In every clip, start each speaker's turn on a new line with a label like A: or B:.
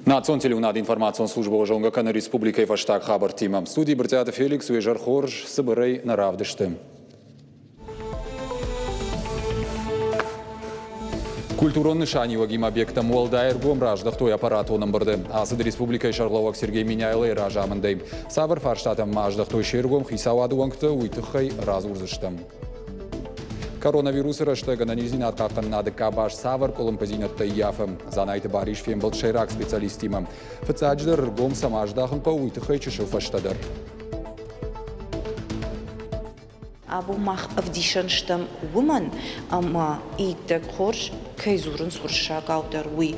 A: Национ телеуынады информацион службӕ зонгӕ кӕны республикӕйы фӕстаг хабӕрттимӕ. Студийы Брытъиаты Феликс уе зӕр хорз, цыбырӕй нӕ равдысты. Культурон нысаниуӕгимӕ объекттӕм уӕлдай ӕргом раздӕхтой аппаратон ӕмбырды. Ацыд республикӕйы сӕргълӕууӕг Сергей Меняйлойы разамындӕй. Цавӕр фарстатӕм ма аздӕхтой се ргом хицауады уӕнгтӕ, уый тыххӕй радзурдзыстӕм. Коронавирусы рӕстӕг ӕнӕниздзинад хъахъхъӕнынады къабаз цавӕр къуылымпыдзинӕдтӕ ӕййафы? Дзанайты Барис фембӕлд сӕйраг специалисттимӕ. Фыццаджыдӕр ӕргом цӕмӕ аздахын хъӕуы, уый тыххӕй чысыл фӕстӕдӕр.
B: Абон мах ӕвдисӕн стӕм уымӕн, ӕмӕ иттӕг хорз кӕй дзурынц уырыссагау дӕр, уый.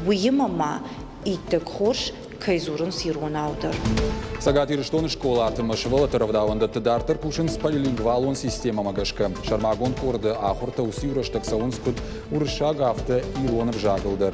B: Уыимӕ ма иттӕг хорз кӕй дзурынц иронау дӕр.
A: Цӕгат Ирыстоны скъолаты ӕмӕ сывӕллӕтты рӕвдауӕндӕтты дарддӕр кусынц полилингвалон системӕмӕ гӕсгӕ. Сӕрмагонд къорды ахуыртӕ уыцы-иу рӕстӕг цӕуынц куыд уырыссаг, афтӕ ирон ӕвзагыл дӕр.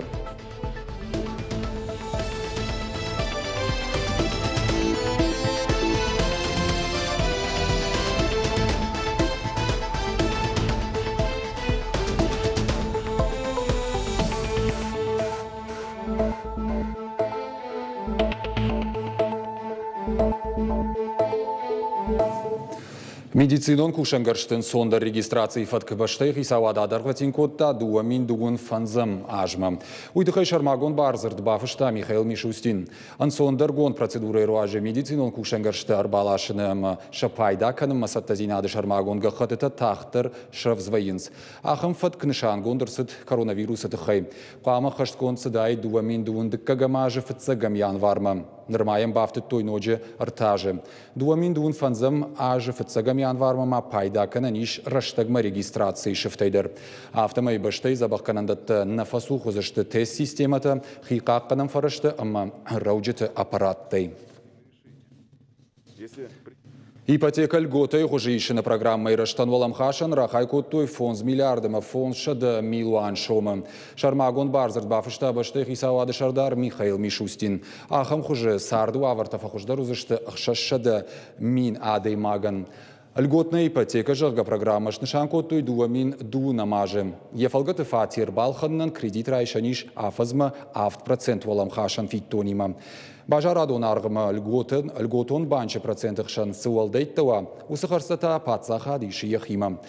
A: Медицинон кусӕнгӕрзты ӕнцондӕр регистрацийы фӕткы бӕстӕйы хицауад адӕргъвӕтин кодта 2025 азмӕ. Уый тыххӕй сӕрмагонд бардзырд бафыста Михаил Мишустин. Ӕнцондӕргонд процедурӕйы руаджы медицинон кусӕнгӕрзтӕ ӕрбаласыны ӕмӕ сӕ пайда кӕнынмӕ цӕттӕдзинады сӕрмагонд гӕххӕттытӕ тагъддӕр срӕвдз вӕййынц. Ахӕм фӕтк нысангонд ӕрцыд коронавирусы тыххӕй. Хъуамӕ хӕстгонд цыдаид 2022 азы фыццӕгӕм январмӕ. Нырма йӕм бафтыдтой ноджы ӕртӕ азы. 2025 азы фыццӕгӕм январмӕ ма пайда кӕнӕн ис рӕстӕгмӕ регистрацийы сыфтӕй дӕр. Афтӕмӕй бӕстӕйы дзӕбӕхгӕнӕндӕттӕ нӕ фӕцух уыдзысты тест-системӕтӕ, хихъахъхъӕнӕн фӕрӕзтӕ ӕмӕ рӕуджыты аппараттӕй. Ипотекӕ льготӕйы хуызы исыны программӕйы рӕзтӕн уӕлӕмхасӕн рахай кодтой 5 миллиард ӕмӕ 500 милуан сомы. Сӕрмагонд бардзырд бафыста бӕстӕйы хицауады сӕрдар Михаил Мишустин. Ахӕм хуызы царды уавӕртӕ фӕхуыздӕр уыдзысты 600 мин адӕймагӕн. Льготная ипотека, зӕгъгӕ, программӕ снысан кодтой 2002 азы. Йӕ фӕлгӕты фатер балхӕнынӕн кредит райсӕн ис афӕдзмӕ 7% уӕлӕмхасӕн фиддонимӕ. Базарадон аргъмӕ льготон банчы проценты хсӕн цы уӕлдӕйттӕ уа, уыцы хӕрдзтӕ та паддзахад исы йӕхимӕ.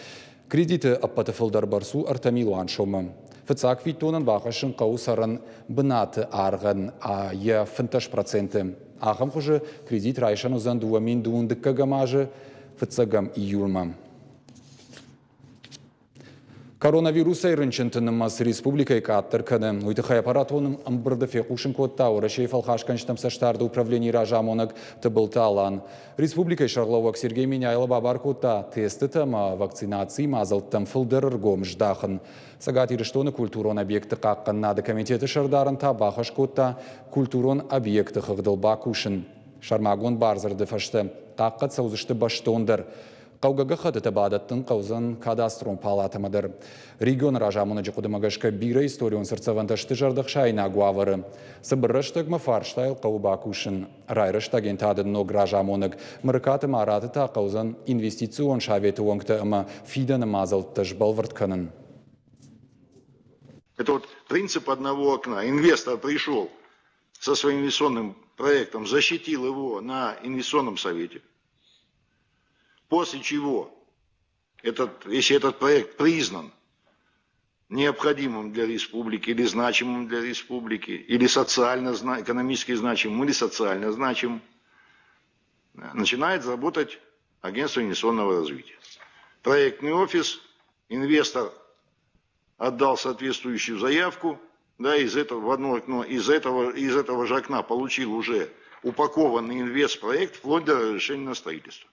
A: Кредиты ӕппӕты фылдӕр бӕрц у ӕртӕ милуан сомы. Фыццаг фиддонӕн бахӕссын хъӕуы цӕрӕн бынаты аргъӕн йӕ 15%. Ахӕм хуызы кредит райсӕн уыдзӕн 2022 азы фыццӕгӕм июлмӕ. Коронавирусӕй рынчынты нымӕц республикӕйы къаддӕр кӕны. Уый тыххӕй аппаратон ӕмбырды фехъусын кодта Уӕрӕсейы фӕлхасгӕнджытӕм цӕстдарды управленийы разамонӕг Тыбылты Алан. Республикӕйы сӕргълӕууӕг Сергей Меняйло бабар кодта тестытӕ ӕмӕ вакцинацийы мадзӕлттӕм фылдӕр ӕргом здахын. Цӕгат Ирыстоны культурон объектты хъахъхъӕнынады комитеты сӕрдарӕн та бахӕс кодта культурон объекты хыгъдыл бакусын. Сӕрмагонд бардзырды фӕстӕ хъахъхъӕд цӕудзысты бӕстондӕр. Хъӕугӕ гӕххӕттытӕ бадӕттын хъӕудзӕн кадастрон палатӕмӕ дӕр. Регионы разамонӕджы хъуыдымӕ гӕсгӕ бирӕ историон цыртдзӕвӕнтӕ сты зӕрдӕхсаинаг уавӕры. Цыбыр рӕстӕгмӕ фарстайыл хъӕуы бакусын. Райрӕзт агентады ног разамонӕг Мырыкаты Мараты та хъӕудзӕн инвестицион советы уӕнгтӕ ӕмӕ фидӕны мадзӕлттӕ сбӕлвырд кӕнын.
C: Это вот принцип одного окна. Инвестор пришел со своим инвестиционным проектом, защитил его на инвестиционном совете. После чего, этот, если этот проект признан необходимым для республики или значимым для республики, или социально, экономически значимым, или социально значимым, начинает работать агентство инвестиционного развития. Проектный офис, инвестор отдал соответствующую заявку, да, из этого в одно окно, из этого же окна получил уже упакованный инвестпроект вплоть до разрешения на строительство.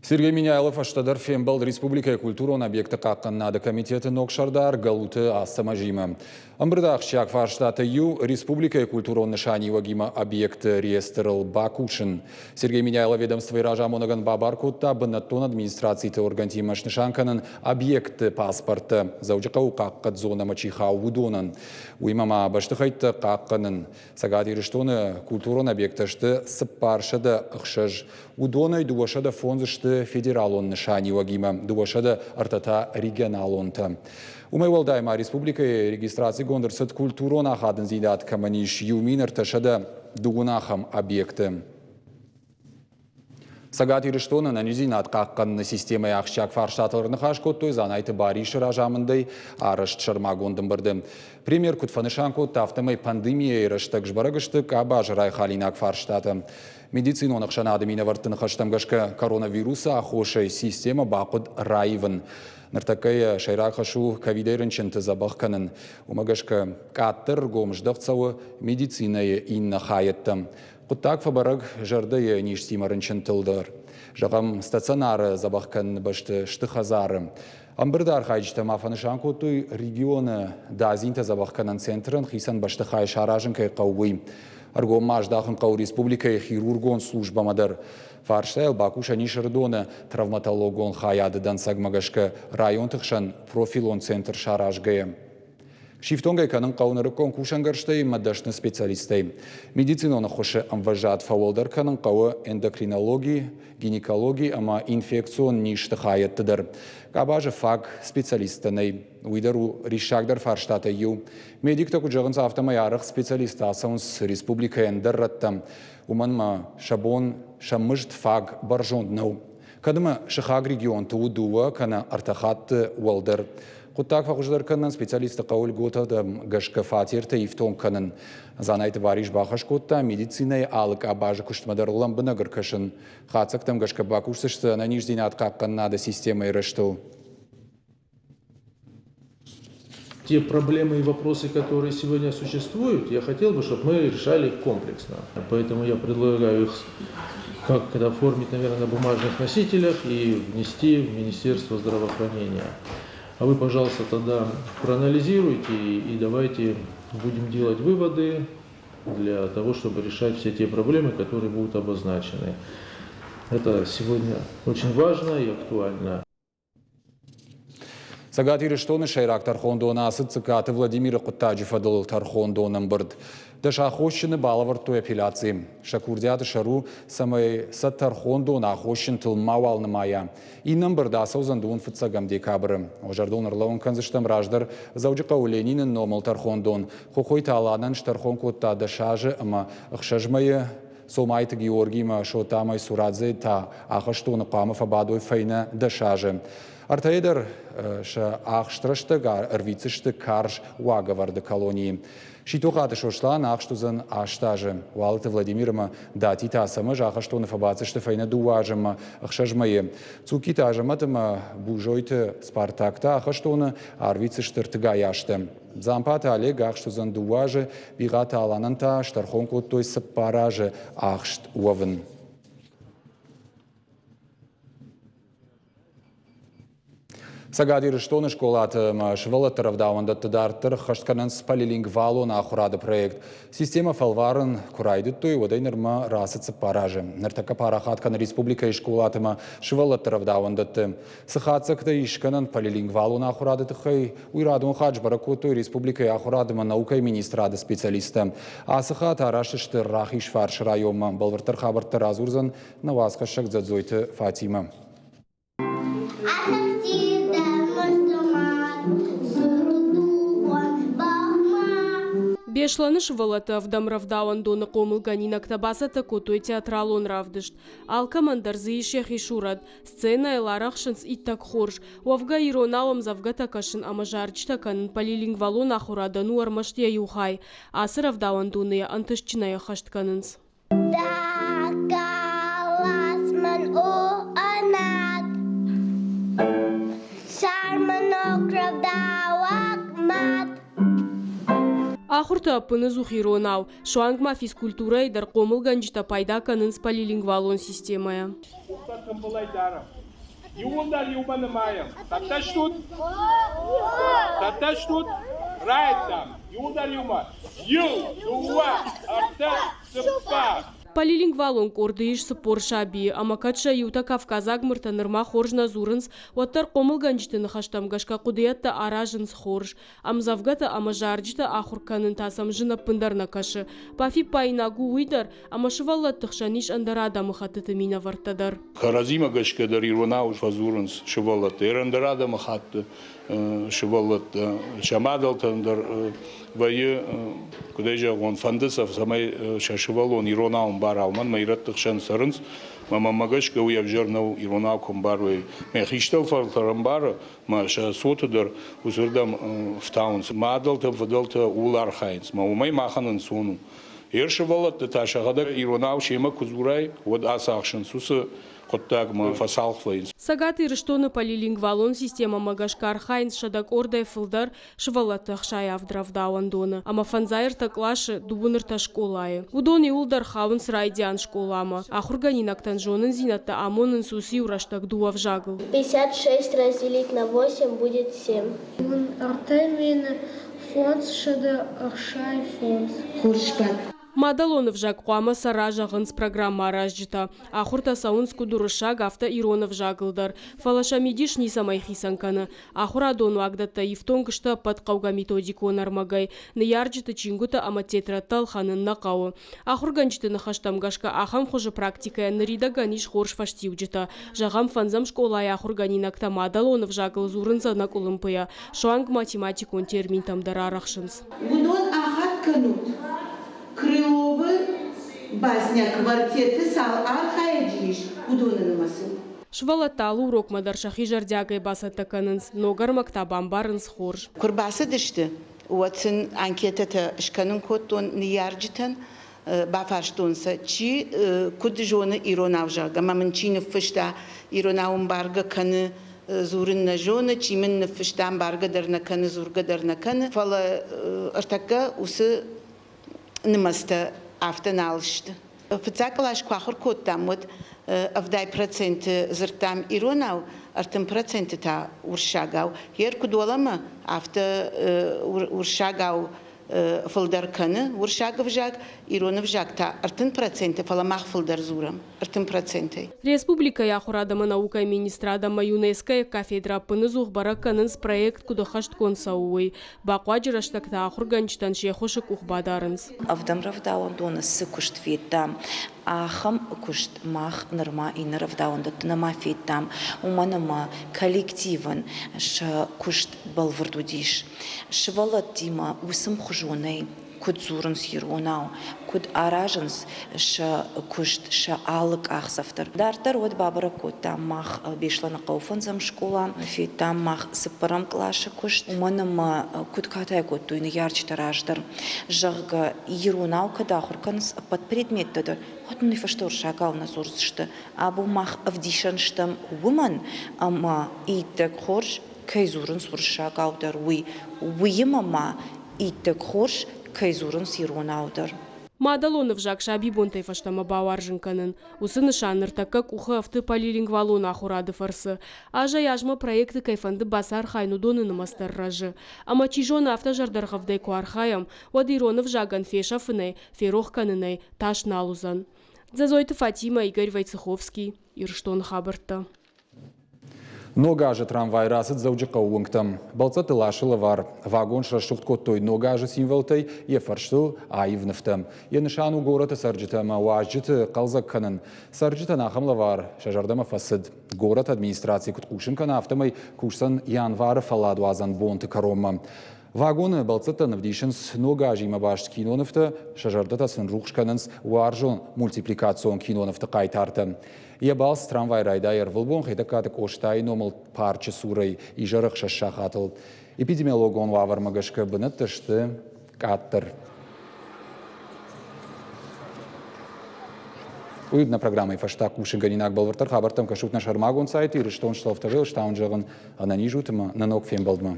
A: Сергей Меняйло фӕстӕдӕр фембӕлд республикӕйы культурон объекты хъахъхъӕнынады комитеты ног сӕрдар Галуты Ацӕмӕзимӕ. Ӕмбырды ахсджиаг фарстатӕ иу республикӕйы культурон нысаниуӕгимӕ объекты реестрыл бакусын. Сергей Меняйло ведомствойы разамонӕгӕн бабар кодта бынӕттон администрациты оргӕнтимӕ снысан кӕнын объектты паспорттӕ Дзӕуджыхъӕуы хъахъхъӕд зонӕмӕ чи хауы, уыдонӕн. Уыимӕ ма бӕстыхӕйттӕ хъахъхъӕнын. Цӕгат Ирыстоны культурон объекттӕ сты 406. Уыдонӕй 205 сты. сты федералон нысаниуӕгимӕ, 203 та регионалонтӕ. Уымӕй уӕлдай ма республикӕйы регистрацигонд ӕрцыд культурон ахадындзинад кӕмӕн ис, 1330 ахӕм объекты. Цӕгат Ирыстоны ӕнӕниздзинад хъахъхъӕныны системӕйы ахсджиаг фарстатыл ӕрныхас кодтой Дзанайты Барисы разамындӕй арӕзт сӕрмагонд ӕмбырды. Премьер куыд фӕнысан кодта, афтӕмӕй пандемийӕйы рӕстӕг сбӕрӕг сты къабазы райхалинаг фарстатӕ. Медицинон ӕхсӕнады минӕвӕртты ныхӕстӕм гӕсгӕ коронавирусы аххосӕй системӕ бахъуыд раивын. Ныртӕккӕ йӕ сӕйраг хӕс у ковидӕй рынчынты дзӕбӕх кӕнын. Уымӕ гӕсгӕ къаддӕр ргом здӕхт цӕуы медицинӕйы иннӕ хайӕдтӕм. Хъуыддаг фӕбӕрӕг зӕрдӕйы низтимӕ рынчынтыл дӕр. Зӕгъӕм, стационары дзӕбӕх кӕныны бӕсты сты хӕдзары. Ӕмбырды архайджытӕ ма фӕнысан кодтой, регионы дадзинтӕ дзӕбӕхгӕнӕн центрӕн хицӕн бӕстыхай саразын кӕй хъӕуы, уый. Ӕргом ма здахын хъӕуы республикӕйы хирургон службӕмӕ дӕр. Фарстайыл бакусӕн ис Ӕрыдоны травматологон хайады дӕнцӕгмӕ гӕсгӕ районты хсӕн профилон центр саразгӕйӕ. Сифтонг ӕй кӕнын хъӕуы нырыккон кусӕнгӕрзтӕй ӕмӕ дӕсны специалисттӕй. Медицинон ӕххуысы ӕмвӕзад фӕуӕлдӕр кӕнын хъӕуы эндокринологи, гинекологи ӕмӕ инфекцион низты хайӕдты дӕр. Къабазы фаг специалисттӕ нӕй. Уый дӕр у риссагдӕр фарстатӕй иу. Медиктӕ куыд зӕгъынц, афтӕмӕй арӕх специалисттӕ ацӕуынц республикӕйы ӕндӕр рӕттӕм. Уымӕн ӕмӕ сӕ бон сӕ мызд фаг бӕрзонд нӕу. Кӕд ӕмӕ сыхаг регионты у дыууӕ кӕнӕ ӕртӕ хатты уӕлдӕр. Хъуыддаг фӕхуыздӕр кӕнынӕн специалистты хъӕуы льготӕтӕм гӕсгӕ фатертӕ ифтонг кӕнын. Дзанайты Барис бахӕс кодта медицинӕйы алы къабазы куыстмӕ дӕр лӕмбынӕг ӕркӕсын. Хатдзӕгтӕм гӕсгӕ бакусдзысты ӕнӕниздзинад хъахъхъӕнынады системӕйы рӕзтыл.
D: Те проблемы и вопросы, которые сегодня существуют, я хотел бы, чтобы мы решали их комплексно. Поэтому я предлагаю их как это оформить, наверное, на бумажных носителях и внести в Министерство здравоохранения. А вы, пожалуйста, тогда проанализируйте и давайте будем делать выводы для того, чтобы решать все те проблемы, которые будут обозначены. Это сегодня очень важно и актуально.
A: Цӕгат Ирыстоны сӕйраг тӕрхондоны ацыд Цыкаты Владимиры хъуыддаджы фӕдыл тӕрхондон ӕмбырд. Дӕс аххосджыны балӕвӕрдтой апелляци. Сӕ курдиаты сӕр у, цӕмӕй сӕ тӕрхондон аххосджынтыл мауал нымайа. Иннӕ ӕмбырд ацӕудзӕн дыууын фыццӕгӕм декабры. Зӕрдыл ӕрлӕууын кӕндзыстӕм раздӕр Дзӕуджыхъӕуы Ленины номыл тӕрхондон Хохойты Аланӕн стӕрхон кодта дӕс азы ӕмӕ ӕхсӕз мӕйы. Цомайты Георгимӕ Шотамӕй Сурадзе та ахӕстоны хъуамӕ фӕбадой фӕйнӕ дӕс азы. Ӕртӕйы дӕр сӕ ахст рӕстӕг ӕрвитдзысты карз уагӕвӕрды колонийы. Ситохаты Сослан ахст уыдзӕн аст азы. Уалыты Владимир ӕмӕ Датиты Ацӕмӕз ахӕстоны фӕбаддзысты фӕйнӕ дыууӕ азы ӕмӕ ӕхсӕз мӕйы. Цукиты Азӕмӕт ӕмӕ Бузойты Спартак та ахӕстоны арвитдзысты ӕртыгай азты. Дзампаты Олег ахст уыдзӕн дыууӕ азы, Бигъаты Аланӕн та стӕрхон кодтой цыппар азы ахст уӕвын. Цӕгат Ирыстоны скъолаты ӕмӕ сывӕллӕтты рӕвдауӕндӕтты дарддӕр ӕххӕст кӕнынц полилингвалон ахуырады проект. Системӕ фӕлварын куы райдыдтой, уӕдӕй нырмӕ рацыд цыппар азы. Ныртӕккӕ парахат кӕны республикӕйы скъолаты ӕмӕ сывӕллӕтты рӕвдауӕндӕтты. Цы хатдзӕгтӕ ис скӕнӕн полилингвалон ахуырады тыххӕй, уый радон хатт сбӕрӕг кодтой республикӕйы ахуырад ӕмӕ наукӕйы министрады специалисттӕ. Ацы хатт арӕзт сты Рахизфарсы районмӕ. Бӕлвырддӕр хабӕрттӕ радзурдзӕн нӕ уацхӕссӕг Дзӕдзойты Фатимӕ.
E: Беслӕны сывӕллӕтты ӕвдӕм рӕвдауӕндоны хъомылгӕнинӕгтӕ бацӕттӕ кодтой театралон равдыст. Алкӕмӕн дӕр дзы ис йӕхи сурӕт. Сценӕйыл арӕхсынц иттӕг хорз. Уӕвгӕ иронау ӕмдзӕвгӕтӕ кӕсын ӕмӕ зарджытӕ кӕнын полилингвалон ахуырадӕн у ӕрмӕст йӕ иу хай. Ацы рӕвдауӕндоны йӕ ӕнтыстджынӕй ӕххӕст кӕнынц.
F: Дӕ у ӕнад, Сӕрмӕнок рӕвдауӕг мад.
E: Ахуырты ӕппынӕдзух иронау, суанг ма физкультурӕйы дӕр хъомылгӕнджытӕ пайда кӕнынц полилингвалон системӕйӕ.
G: Къухтӕ тымбылӕй дарӕм. Иууылдӕр иумӕ нымайӕм. Цӕттӕ стут? Цӕттӕ стут? Райдтам. Иууылдӕр иумӕ. Иу, дыууӕ, ӕртӕ, цыппар.
E: Полилингвалон къорды ис 40 сабийы, ӕмӕ кӕд сӕ иутӕ кавказаг мыртӕ нырма хорз нӕ дзурынц, уӕддӕр хъомылгӕнджыты ныхӕстӕм гӕсгӕ хъуыдыйӕдтӕ аразынц хорз. Ӕмдзӕвгӕтӕ ӕмӕ зарджытӕ ахуыр кӕнын та сӕм зын ӕппындӕр нӕ кӕсы. Бафиппаинаг у уый дӕр, ӕмӕ сывӕллӕтты хсӕн ис ӕндӕр адӕмыхӕттыты минӕвӕрттӕ дӕр.
H: Кӕрӕдзимӕ гӕсгӕ дӕр иронау фӕдзурынц сывӕллӕттӕ. Ӕндӕр адӕмыхатты сывӕллӕттӕ сӕ мадӕлтӕн дӕр вӕййы, куыд ӕй зӕгъон, фӕнды сӕ, цӕмӕй сӕ сывӕллон иронау ӕмбара. Уымӕн мӕ ирӕтты хсӕн цӕрынц, ӕмӕ мӕнмӕ гӕсгӕ уый ӕвзӕр нӕу, иронау куы ӕмбарой. Мӕ хистӕр фӕлтӕр ӕмбары, мӕ сӕ цоты дӕр уыцырдӕм фтауынц. Мадӕлтӕ, фыдӕлтӕ ууыл архайынц, мӕ уымӕй махӕн ӕнцон у. Йе сывӕллӕтты та сӕхӕдӕг иронау семӕ куы дзурай, уӕд ацахсынц уыцы хъуыддагмӕ, фӕцалх вӕййынц.
E: Цӕгат Ирыстоны полилингвалон системӕмӕ гӕсгӕ архайынц 100 къордӕй фылдӕр сывӕллӕтты 67 рӕвдауӕндоны ӕмӕ 53 къласы, 33 скъолайы. Уыдон иууылдӕр хауынц райдиан скъоламӕ. Ахуыргӕнинӕгтӕн зонындзинӕдтӕ амонынц уыцы-иу рӕстӕг дыууӕ ӕвзагыл.
F: 56 разделить на 8 будет 7. 3565.
B: Хорз сбад.
E: Мадӕлон ӕвзаг хъуамӕ цӕра, зӕгъынц программӕаразджытӕ. Ахуыртӕ цӕуынц куыд уырыссаг, афтӕ ирон ӕвзагыл дӕр. Фӕлӕ сӕ мидис ницӕмӕй хицӕн кӕны. Ахуырадон уагдӕттӕ ифтонг сты ӕппӕт хъӕугӕ методикон ӕрмӕгӕй. Ныййарджыты чингуытӕ ӕмӕ тетрӕдтӕ ӕлхӕнын нӕ хъӕуы. Ахуыргӕнджыты ныхӕстӕм гӕсгӕ ахӕм хуызы практикӕйӕн ныридӕгӕн ис хорз фӕстиуджытӕ. Зӕгъӕм, фӕндзӕм скъолайы ахуыргӕнинӕгтӕ мадӕлон ӕвзагыл дзурынц ӕнӕкъуылымпыйӕ, суанг математикон терминтӕм дӕр арӕхсынц.
I: Уыдон ахатт кӕнут, Крыловы басня квартеты цал архайӕджы ис, уыдоны нымӕцыл.
E: Сывӕллӕттӕ алы урокмӕ дӕр сӕхи зӕрдиагӕй бацӕттӕ кӕнынц, ног ӕрмӕг та бамбарынц хорз.
I: Куы рбацыдысты, уӕд сын анкетӕтӕ скӕнын кодтон ныййарджытӕн, бафарстон сӕ, чи куыд зоны иронау, зӕгъгӕ, ӕмӕ мын чи ныффыста, иронау ӕмбаргӕ кӕны, дзурын нӕ зоны, чи мын ныффыста, ӕмбаргӕ дӕр нӕ кӕны, дзургӕ дӕр нӕ кӕны. Фӕлӕ ӕртӕккӕ уыцы нымӕцтӕ афтӕ нал сты. Фыццаг кълас куы ахуыр кодтам, уӕд 70% дзырдтам иронау, 30% та уырыссагау. Йе куыд уӕлӕмӕ, афтӕ уырыссагау фылдӕр кӕны уырыссаг ӕвзаг, ирон ӕвзаг та 30%, фӕлӕ мах фылдӕр дзурӕм 30%-ӕй.
E: Республикӕйы ахуырад ӕмӕ наукӕйы министрад ӕмӕ ЮНЕСКО-йы кафедрӕ ӕппыныдзух бӕрӕг кӕнынц проект куыд ӕххӕстгонд цӕуы, уый. Бахъуаджы рӕстӕг та ахуыргӕнджытӕн се ххуысы къух бадарынц.
B: Ӕвдӕм рӕвдауӕндоны цы куыст федтам, ахӕм куыст мах нырма иннӕ рӕвдауӕндӕтты нӕма федтам, уымӕн ӕмӕ коллективӕн сӕ куыст бӕлвырд уыдис. Сывӕллӕттимӕ уыцы мхуызонӕй куыд дзурынц иронау, куыд аразынц сӕ куыст, сӕ алы къахдзӕф дӕр. Дарддӕр уӕд бабӕрӕг кодтам мах Беслӕныхъӕуы фӕндзӕм скъола, федтам мах цыппӕрӕм къласы куыст, уымӕн ӕмӕ куыд катай кодтой ныййарджытӕ раздӕр, зӕгъгӕ, иронау кӕд ахуыр кӕнынц ӕппӕт предметтӕ дӕр, уӕд нын уый фӕстӕ уырыссагау нӕ дзурдзысты. Абон мах ӕвдисӕн стӕм уымӕн, ӕмӕ иттӕг хорз кӕй дзурынц уырыссагау дӕр, уый. Уыимӕ ма иттӕг хорз кӕй дзурынц иронау дӕр.
E: Мадӕлон ӕвзаг сабибонтӕй фӕстӕмӕ бауарзын кӕнын. Уыцы нысан ныртӕккӕ къухы ӕфты полилингвалон ахуырады фӕрцы. Азӕй-азмӕ проекты кӕй фӕнды бацархайын, уыдоны нымӕц дӕр рӕзы. Ӕмӕ чи зоны, афтӕ зӕрдӕргъӕвдӕй куы архайӕм, уӕд ирон ӕвзагӕн фесӕфынӕй, ферох кӕнынӕй тас нал уыдзӕн. Дзӕзойты Фатимӕ, Игорь Войцеховский, Ирыстоны хабӕрттӕ.
A: Ног азы трамвай рацыд Дзӕуджыхъӕуы уынгтӕм. Бӕлццӕтты ласы лӕвар. Вагон срӕсугъд кодтой ног азы символтӕй, йӕ фӕрстыл аив нывтӕ. Йӕ нысан у горӕты цӕрджытӕ ӕмӕ уазджыты хъӕлдзӕг кӕнын. Цӕрджытӕн ахӕм лӕвар сӕ зӕрдӕмӕ фӕцыд. Горӕты администраци куыд хъусын кӕны, афтӕмӕй кусдзӕн январы фӕлладуадзӕн бонты кӕронмӕ. Вагоны бӕлццӕттӕн ӕвдисынц ног азимӕ баст кинонывтӕ, сӕ зӕрдӕтӕ сын рухс кӕнынц уарзон мультипликацион кинонывты хъайтартӕ. Йӕ балц трамвай райдайы ӕрвылбон Хетӕгкаты Къостайы номыл парчы цурӕй изӕры 6 сахатыл. Эпидемиологон уавӕрмӕ гӕсгӕ бынӕттӕ сты къаддӕр. Уый нӕ программӕйы фӕстаг хъусынгӕнинаг бӕлвырддӕр хабӕрттӕм кӕсут нӕ сӕрмагонд сайты Ирыстон Славтавел, стауын зӕгъын ӕнӕниз ут ӕмӕ нӕ ног фембӕлдмӕ.